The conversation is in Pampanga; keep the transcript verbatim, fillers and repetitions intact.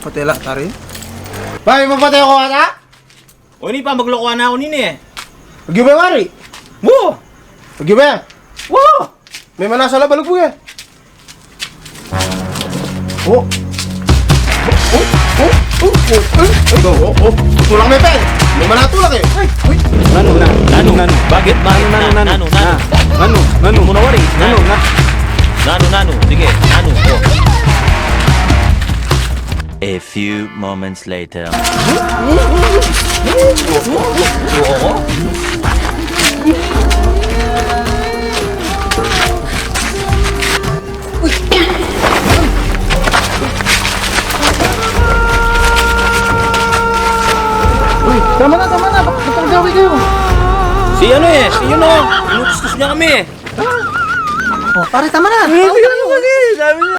Patela, tari. Bay, mapatay aku ata? O, ini pa, maglokohan na aku nini e. Agyu ba, wari? Wo! Agyu ba? Wo! Memanasa la, balugbug e. O. O, o, o, o, o, o, o, o, o. Tulak me, Pel. Memanatulak e. Ay, uy. Nanu, nanu, nanu, nanu. Bakit? Bakit? Nanu, nanu, nanu. Nanu, nanu. Nanu, nanu. Nanu, nanu. Sige, nanu. O. A few moments later. Uy, tama na, tama na. Bak-, bakit kayo? Si ano e, si yun o. Inutustus niya kami e. O, pare, tama na. Tama na. Sabi niya.